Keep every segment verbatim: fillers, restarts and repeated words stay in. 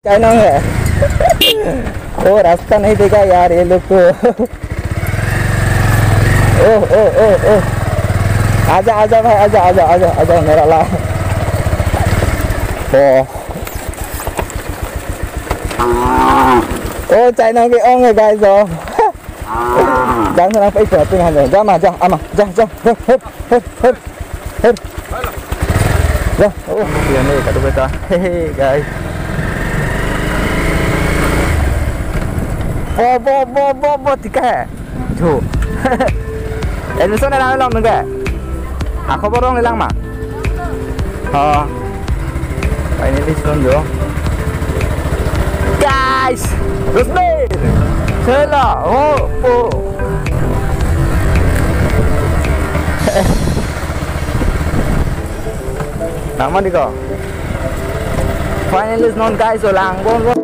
Kainong hai. Oh, rasta nahi dekha yaar ye log to. Oh, oh, oh, oh. Aja, aja bhai, aja, aja, aja, aja, mera la. Oh. Oh, Chainong ke-ong hai, guys, oh. Jam sana pa ikut tu na, jam, jam, ama, jam, jam. Her, her, her, her. Dah, oh, yan eh, kadokave ta. Hehe, guys. Bo, bo, bo, bo, bo, thik hai. Jo. Admission nang long nungke. Ako borong lelang ma. Oh. Finally, son jo. Guys, Rusmin. Sela, oh, oh. Nang mandi ko. Finally, non guys, so lang bon bon.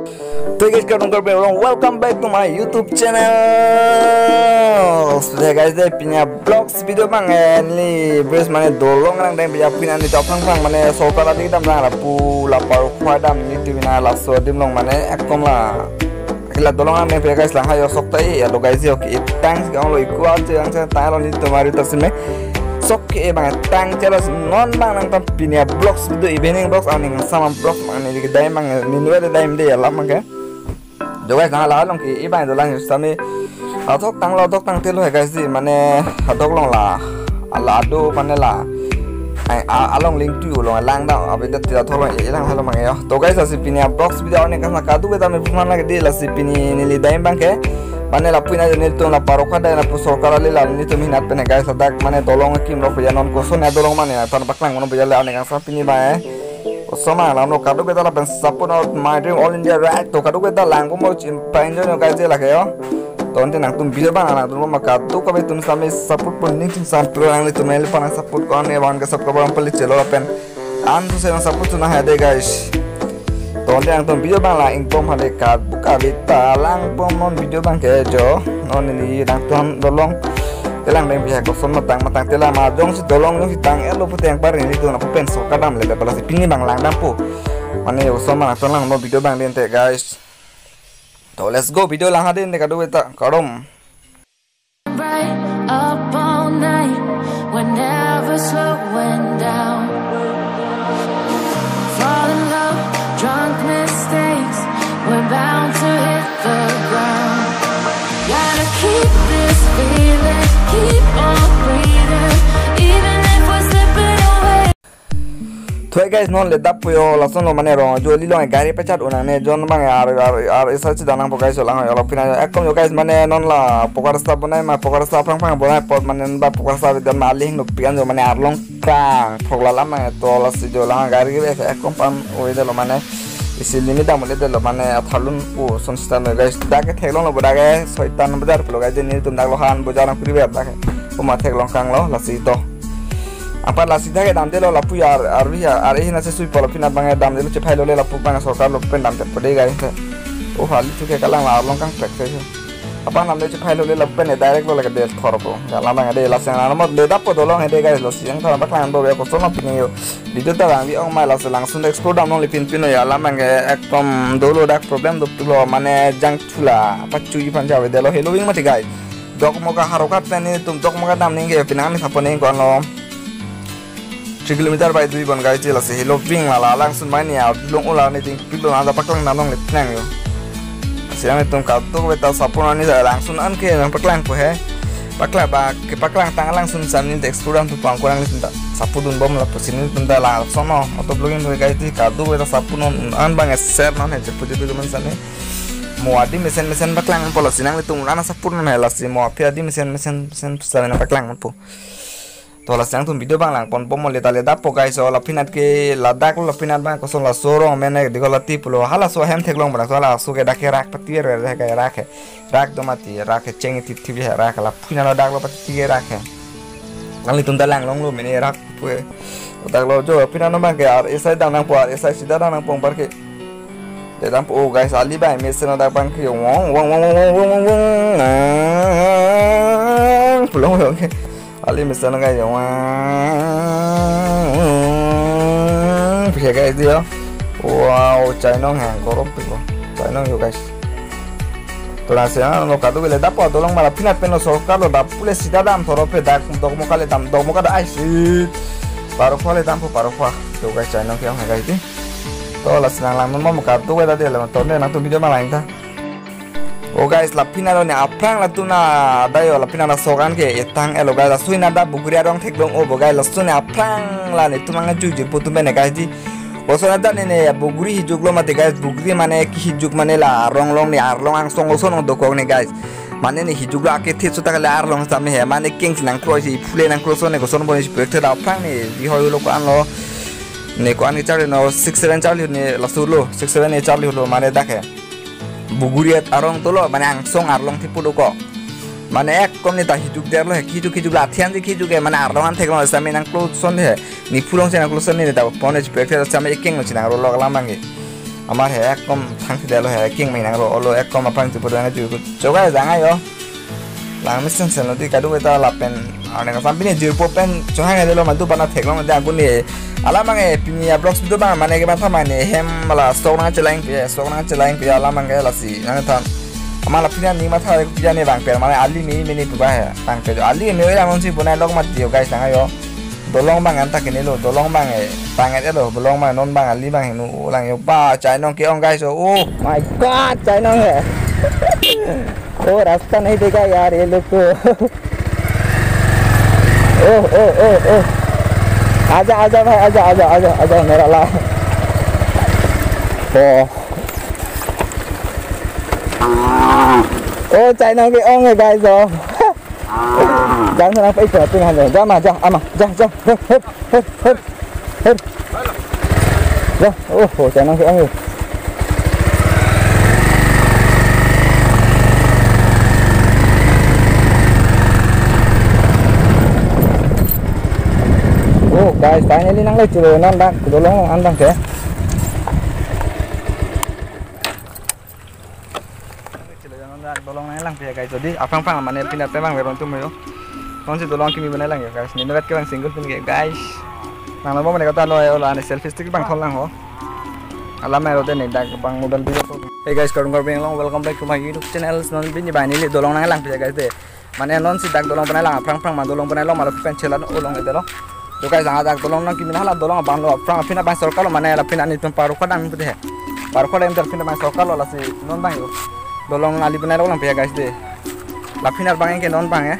To guys, kardom kardom, welcome back to my YouTube channel. So guys, de pini avlogs video abang, eh, neli bridge mane dolong nangdengpiji aphi nangli ta aphrang phrang mane sorkar adim dam lang lapu la Parokhowa dam nelitum pini laso adim along mane ekdom la. Hila dolong nangdengpiji guys, lang hai osok ta eh, alo guys, okay, thanks kang lo ikua che yang che ta lo nelitum ari ta sime. Sok ke abang tang chelo non abang nangtum pini avlogs video evening vlogs aning sama vlogs mane di kedai mang ni nuwe de dai de alam mang ke. Jo guys, nang la along ke abang dolang sami. Athok tanglo, athok tangtelo hai guys di mane athok along la. Ala ado mane la. Ai, a-, along ling tu along lang dam abi dat tira thok along elang halo mang yo. To guys, lasi pini avlogs video aning kasa kadokave ta me phuman lagi di lasi pini neli dam abang ke. Mane lapu neli nelitum la Parokhowa dam lapu sorkar ali la nelitum hinat pen guys ladak mane dolong kim lo puya non koson ya dolong mane nangtum paklang mono puya le aning kasa pini abang eh. Osomar alam lo kadokave ta lapen support out my dream all India right to kadokave ta lang komo chim pa enjoy no guys lake yo. To ante nangtum video abang nangtum ma kadokave atum sami support pon ning tum sam pura nanglitum neli pon support ko ne wan ke sab ko bang pali chelo lapen an tu se support tu na hai de guys. To ante nangtum video abang la ingpom hale kadokave ta lang pom non video abang ke jo non neli nangtum dolong. Telang dengpiji koson matang matang telang ma jongsi dolong jongsi tang-etlo puteng par nelitum lapu pen sorkar dam le pala si pini abang lang dampo. Mane osomar nangtum lang mo video abang din te guys. To let's go video lang hadin de kadokave ta kardom. Bright up all night, we're never slowing down. Falling low, drunk mistakes, we're bound to hit the ground. Gotta keep this feeling, keep on breathing, even if we're slipping away. Thoi guys, non le dap puyo lason lo mane rong jo li long gari pachat unang ne jon abang ar ar ar isa chidang nangpo guys lang yo lo pina ekdom yo guys mane non la poka rasta bonai ma poka rasta phrang phrang bonai pot mane ba poka rasta bidan ma aling no pian jo mane arlong krang phok la lam mane to lasi jo lang gari ke ekdom pan oi de lo mane isi limit dam le de lo mane athalun o son sita no guys dak ke theklong lo boda ke soitan bazar pulo guys nelitum dak lo han bojar nang puri ber dak ke uma theklong kang lo lasi to. Apar lasi dak ke dam de lo lapu ya ar ar ya ar eh na se sui polo pina bang dam de lo chephai lo le lapu bang sorkar lo pen dam te pode guys te. Oh hali tu ke kalang la arlong kang pek se. Apar nam de chephai lo le lapu pen direct lo le ke de thor po. Galam bang de la seng na mo de dap po dolong he de guys lo siang thor bak lang do be ko sono pini yo. Video ta bang di ong mai la se langsun explore dam long le pin pin lo ya lam bang ke ekdom dolo dak problem do lo mane jang chula pachu i pan jawe de lo hello wing mati guys. Dokmoka harokat pen nelitum Dokmoka dam ning ke pinang ni sapo ning kon lo. Three kilometer by dui bon guys, lasi helo ping la la langsun mai ni a long ula ni ding pik lo na da paklang dam long le pinang yo. Siang nelitum kadokave ta sapo na ni da langsun an ke nang paklang po he. Paklang ba ke paklang tang langsun sam ni explore dam tu pang kurang ni ta sapo dun bom lapu si nelitum ta la sono auto vlogging tu guys di kadokave ta sapo non an bang share non he jepu jepu man sani. Mo adim mesen mesen paklang po lasi nanglitum un an sapo non he lasi mo aphi adim mesen mesen mesen sani paklang po. To lasi nangtum video bang lang pon po mo leta leta po guys, so la phinat ke ladak lo la phinat bang koson laso rong mene diko lati pulo halaso hem theklong bang so halaso ke dak ke rak pati re re ke rak ke rak do mati rak ke cheng ti ti rak la phinat lo dak lo pati ti rak ke. Nanglitum ta lang long lo mene rak pu. Dak lo jo phinat no bang ke ar esai dang nang po ar esai sida dang nang pong par ke. Dedam po, oh, guys, ali bai mesen adak bang ke wong wong wong wong wong wong wong wong. Pulo wong ke. Ali mesen adak wong. Bisa guys dia. Wow, chainong he, gorom piko. Chainong yo guys. To lasi nang lo kadokave le dampo, dolong mala pinat pen lo sorkar lo dap pule sida dam thorop he dak Dokmoka le dam, Dokmoka do ai si. Parokwa le dampo, Parokwa. To guys, chainong ke-ong he guys di. To lasi nang lang mo kadokave ta de la to ne nangtum video ma lang ta. Oh guys, la pinat lo ne aphrang latum na dayo, la pinat la sok an ke etang elo guys, laso ne dak Buguri arong theklong o bo guys, laso ne aphrang la netum ang ju jirpo atum pen ne guys di. Oso na dak ne ne Buguri hijuk lo mati guys, Buguri mane kihijuk mane la arong along ne arlong angsong oso nong dokok ne guys. Mane ne hijuk lo ake thit so tak le arlong sitame he, mane keng si nangkro si phule nangkro so ne koson bo ne si pek theda aphrang ne di hoi lo ko-an lo. Ne ko-an ke charli no six seven charli ne laso lo, six seven ne charli lo mane dak he. Buguri arong dolo, mane angsong arlong thip pu dokok. Mane ekkom ne ta hijuk der lo he, hijuk hijuk la athian si hijuk he, mane arlong an theklong sitame nangklo son he. Ne phulong si nangklo son ne ta pon si pek theda sitame ekeng lo si nang ro lo alam abang ke. Amar he ekkom thang si der lo he, ekeng me nang ro lo ekkom aphrang si pu do nang ju. Choga jang ayo. Lang mesen sen lo di kadokave ta lapen arne kasam pine jirpo pen chohang ade lo madu bana theklong de agun ne. Alam abang ke pini a vlogs video abang mane ke bantha mane hem mala sok nang chelang pi, sok nang chelang pi alam abang ke lasi nang than. Ama la pina ning matha pia ne bang per mane ali me me ne pu ba he. Bang per ali me oi lang si bonai lok mat dio guys nang ayo. Dolong abang anta kene lo, dolong abang e, bang e lo, dolong abang non abang ali abang henu lang yo ba, chainong ke-ong guys, oh, oh my God, chainong he. Oh, rasta nahi dekha yaar, ye log to. Oh, oh, oh, oh. Aja, aja bhai, aja, aja, aja, aja, mera la. Oh. Oh, chainong ke-ong he guys, oh. Jang sana pa ikut ating hanya. Jang ma, jang, ama, jang, jang. Her, her, her, her, her. Jang, oh, oh, chainong ke-ong yo. Oh, guys, finally nang le chulo non dak, dolong an abang ke. Chile, non dak dolong nang lang pi guys. Jadi aphrang aphrang mane pinat pen bang berong tum yo. Non si dolong kimi bonai lang yo guys. Nino vet ke bang single pin ke guys. Nang lo mane kata lo yo la ne selfie stick bang thon lang ho. Alam ero de ne dak bang modal video ko. Hey guys, Karung Karbi Anglong, welcome back to my YouTube channel. Non pini bang neli dolong nang lang pi guys de. Mane non si dak dolong bonai lang aphrang aphrang ma dolong bonai long ma lapen chelan olong ede lo. To guys, jang dak dolong nang kimi na hala dolong abang lo aphrang aphi na bang sorkar lo mane la phi na netum Parokwa dam pute he. Parokwa dam tar phi na bang sorkar lo lasi non bang yo. Dolong ali bonai long lang pi guys de. La phi na bang ke non bang e.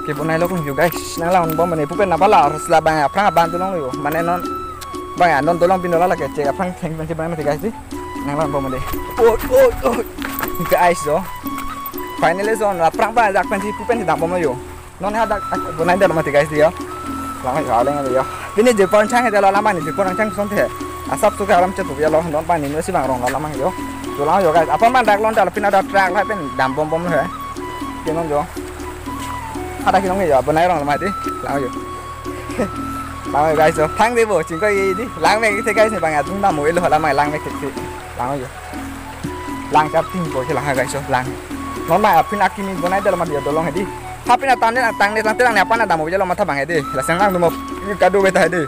Ke bonai long yo guys. Nang la on bom mane pupen na bala harus la bang aphrang abang dolong yo. Mane non bang ya non dolong bin la la ke cek aphrang theng bang bang guys de. Nang la on bom de. Oh, oh, oh. Guys do. Finally zone aphrang bang dak pen si pupen si dam bom yo. Non hadak bonai der mati guys dia. Lang yo, lang yo. Pini jirpo nangchang dia lo, alam abang ne jirpo nangchang son the. Asap suka alam chetu dia lo, non bang ne si bang rong alam abang yo. Jo lang yo guys. Apa man dak lon dal pina dak truck la pen dam bom bom he. Ke non jo. Ada kinong yo, bonai rong mati. Lang yo. Lang yo guys, jo. Thang de bo, chingko ye di. Lang me ke guys ne bang atung dam mo elo alam abang lang me ke. Lang yo. Lang chap ting ko lang ha guys, lang. Non ma aphi na kimi bonai dal ma dia dolong he di. Aphi na tang ne tang ne tang terang ne apa na dam dia lo matha bang he di. La sang lang dum kadokave ta he di.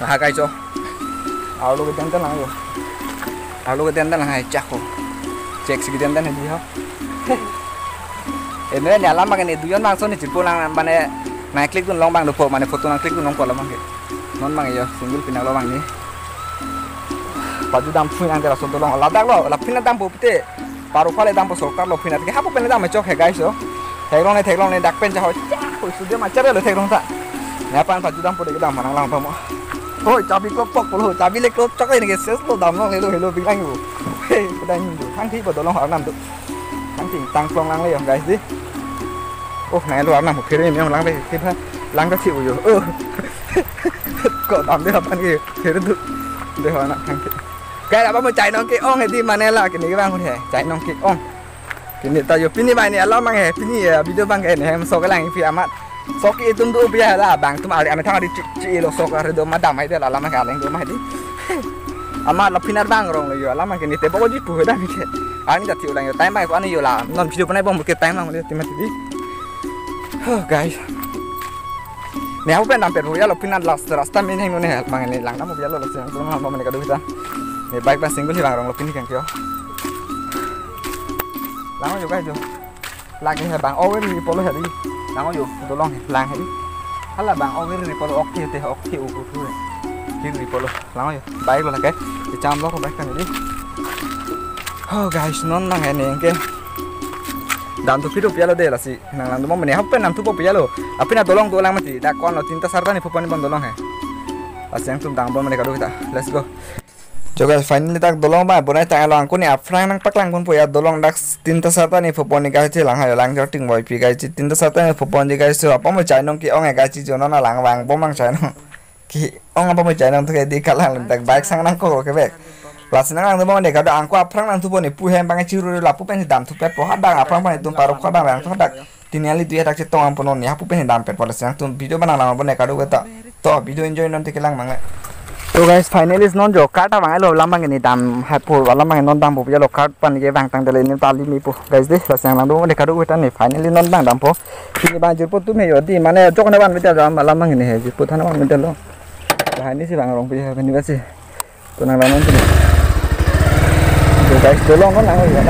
Ha guys, arlo ke dan dan lang yo. Arlo ke dan dan lang hai chak ko. Cek si ke dan dan he di ho. Ene ne alam abang ne dujon bang son ne chipu lang mane nang click dun long bang dopo mane photo nang click dun long ko alam abang ke. Non bang yo single pin lo bang ne. Paju dam phu nang dera so dolong ladak lo, la phi na dam bo pute. Parokwa le dam po sorkar lo phi na ke hapu pen dam chok he guys yo. Theklong ne theklong ne dak pen ja ho. Ko su de ma chare lo theklong ta. Ne pan paju dam po de dam nang lang pamo. Hoi chabi klop pok lo, chabi le klop chok ne ke ses lo dam long le lo helo bing lang yo. He, kedai ni do. Thang thi bo dolong arnam do. Thang thi tang klong lang le yo guys di. Oh, nai lo arnam phere me lang le. Ke pha lang ka thi yo. Oh. Ko dam de pan ke phere do. De ho na thang thi. Kai apa mo chainong ke-ong he di mane la kini ke bang he. Chainong ke-ong. Kini ta yo pini bang ne alam abang he. Pini ya video bang ke ne hem sok lang phi amat. Sok itum do pia la bang tum ari ame thang ari chi chi lo sok ari do madam ai de la alam abang ke aleng do ma di. Amat la phi na bang rong lo yo alam abang kini te bo ji pu he da mi ke. Ani ta thi lang yo time bang ko ani yo la. Non video bonai bom ke time lang le ti ma ti di. Huh, guys. Ne hapu pen dampet pu ya lo, pini last rasta min heng nune help mang ne lang dam pu ya lo, lo sing tum ham mane kadokave ta. Ne bike ba single hi bang rong lo pini kang kyo. Lang yo guys yo. Lagi he bang over ri polo hari. Lang yo, dolong he, lang hari. Hala bang over ri polo, ok the, ok the, ugu thu he. Hin ri polo. Lang yo. Bike lo lake. Di cham lo bike kan di. Oh guys, non lang he ne ke. Dam thupi thupi ya lo de lasi. Nang lang dum mane hapu pen dam thupo pu ya lo. Apina dolong dolang mati. Dak kon lo tinta sarta ni phupon ni bon dolong he. Lasi nangtum dam bon mane kadokave ta. Let's go. Jo guys, finally dak dolong ba bonai tang lo, angkuni aphrang nangpaklang ponpo ya, dolong dak tinta sarta ni phupon ni guys, lang ha lang jor ting boy pi guys, tinta sarta ni phupon di guys, so apa mo chainong ke-ong ya guys, jo non lang vangbom mang chainong. Ke-ong apa mo chainong thu ke di kalang dak bike sang nangkok ke bek. Lasi nang lang dum mane kado angko aphrang nang thupo ne pu hem bang chiru lapu pen dam thupet po, hadak aphrang pen tum parok hadak lang thu hadak. Tini ali tu ya dak chetong ampo non ya, hapu pen dampet pu lasi nangtum video ba nang lang bon ne kadokave ta. To video enjoy non te kelang mang le. To guys, finally non jo cart abang lo, lam bang ni dam hapu, lam bang non dam pu ya lo, cart pan ke bang tang dele ni tali mi pu guys de, lasi nang lang dum ne kadokave ta ne finally non bang dampo. Pini bang jirpo tum he yo di mane jok na ban beta dam lam bang ni he, jirpo thana ban beta lo. Bahani si bang rong pi he bani basi. To nang lang non tu. To guys, dolong non nang yo.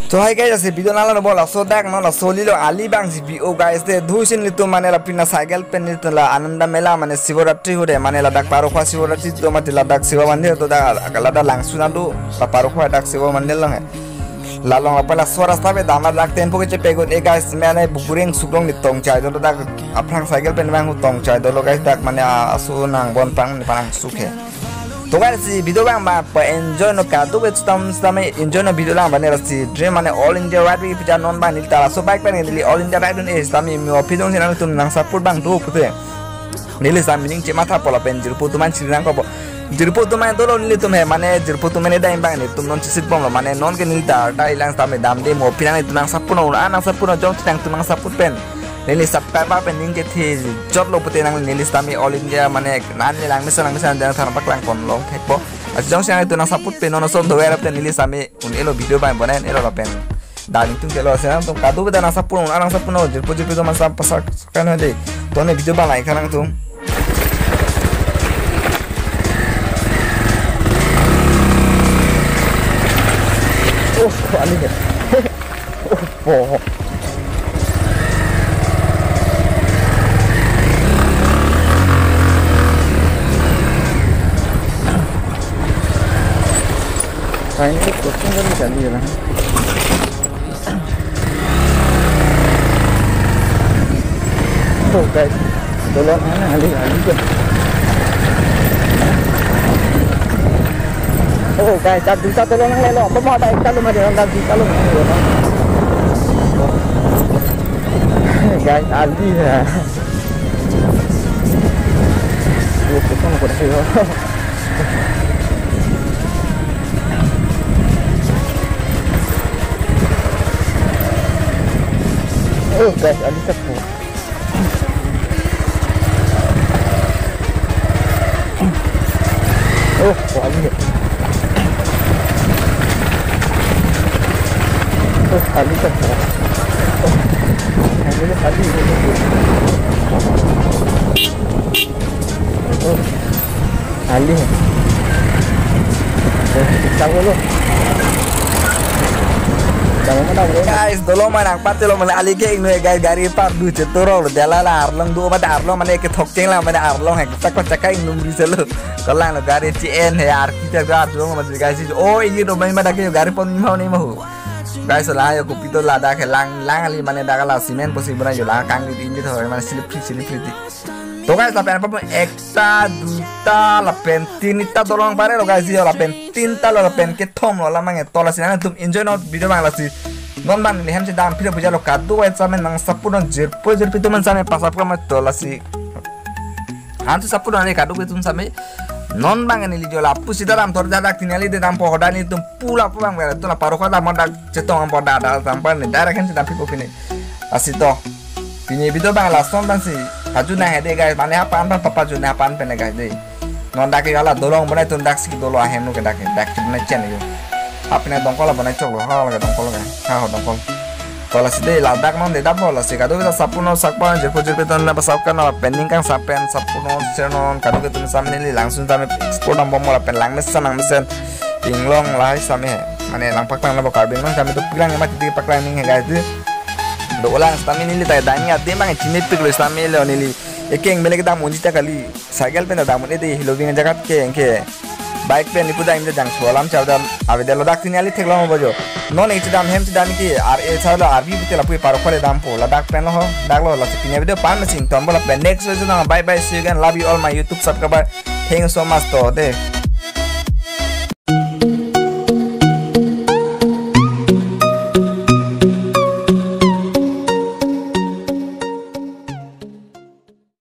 To hi guys, lasi video nang lang bol laso dak non laso lilo ali bang si bi o guys de, dusin litum mane la pina cycle pen litum la Ananda Mela mane Shivaratri ho de, mane ladak Parokhowa Shivaratri do mati ladak Shiva Mandir to dak ladak langsun adu la Parokhowa dak Shiva Mandir long he. La long apa laso rasta pe dam ladak tempo ke chepegun e guys, mane bukuring suklong ni tong chai do dak aphrang cycle pen bang tong chai do lo guys, dak mane asu nang bon pang ni parang sukhe. To guys, si video bang ba pa enjoy non kadokave stam stam enjoy non video lang ba ne lasi dream mane All India Ride Week pija non bang neli ta laso bike pen neli All India Ride un e stam mi ophi dong si nangtum nang support bang do pute. Neli stam mining che matha po lapen jirpo tuman chiri nangkok po. Jirpo tuman dolo nelitum he mane jirpo tuman ne dai bang netum non chisit bom lo mane non ke neli ta ta ilang stam dam de mo phi nangtum nang support non, a nang support non jong nangtum nang support pen. Neli subscriber pen ning kethe jot lo pute nang neli stam mi All India mane nan ni lang mesen lang mesen dang thang paklang kon long thek po. Asi jong si nangtum nang support pen non so do era pen neli stam mi un elo video bang bonai elo lapen. Dam tung ke lo si nangtum kadokave ta nang support non, nang support non jirpo jirpo tuman sam pasak kan de. To ne video bang like nangtum. Oh, ani ke. Oh, po. Kain itu kosong kan bisa dia lah. Oh guys, dolong mana ali ali ke. Oh guys, dak duita dolong nanglelo. Apa mau ada ekta lo mari dak duita lo nanglelo. Guys, ali ya. Oh, kosong kok sih. Oh guys, ali satu. Oh, oh, ali. Oh, ali kan. Oh, ali, ali. Oh. Ali. Eh, kita dulu. Jangan mana dulu. Guys, dolong mana patelo mane ali ke ingno guys, gari pardu chetorok lo dela la arlong do mate arlong mane kethok cheng la mane arlong he tak tak kai nung di selo. Kelang lo gari C N he arki ta gar dong mate guys. Oh, ini do mane mada ke gari pon ni mau ni mau. Guys, la yo kopi to ladak he lang lang ali mane dak la cement posi bana yo la kang di di thoi mane slippery slippery di. To guys, lapen apa pun ekta, duita, lapen tinta dolong pare lo guys, yo lapen tinta lo lapen kethom lo lamang e to lasi nangtum enjoy non video bang lasi. Non bang neli hem si dam phira puja lo kadu wai samen nang support non jirpo jirpi tuman samen pasap kama to lasi. Antu support non kadu ke tum samen. Non bang neli jo lapu sida dam thor jadak tini ali de dam po hoda nelitum pula pu bang bela to la Parokhowa dam hoda chetong am po da da dam pa ni direct hem si dam pipo pini. Lasi to. Pini video bang lason bang si. Paju na he de guys, mane hapan bang papa ju na hapan pen guys de. Non dak ke ala dolong bonai tun dak si dolo ahem nu ke dak ke dak ke bonai chen yo. Apne dongkol bonai chok lo, ha la dongkol ga. Ha ho dongkol. To lasi de ladak non de dap ho, lasi kadokave ta sapu non, sakpa jirpo jirpi ton na pasap kan, lapen ning kangsam pen sapu non, ser non, kadokave atum sitame neli langsun tame explore dam bom lapen langmesen langmesen inglong lahai sitame he. Mane lang paklang na bo Karbi Anglong sitame dopiklang, mati dopiklang ning he guys de. Dolang sitame neli ta dani ade mang chini piklo sitame lo neli. Ekeng bele kedam unji ta kali. Cycle pen dam un-e de, helo bing jagat ke, ke. Bike pen ipu dam de jangso alam chau dam, avede ladak tin ali theklong bojo. Non e chedam hem chedam ke, ar e chau lo, ar bi pute lapu parok pare dampo, ladak pen lo ho, dak lo, lasi pini video pan masing tom bola pen next video na, bye bye, see you again, love you all my YouTube subscriber, thank you so much to de.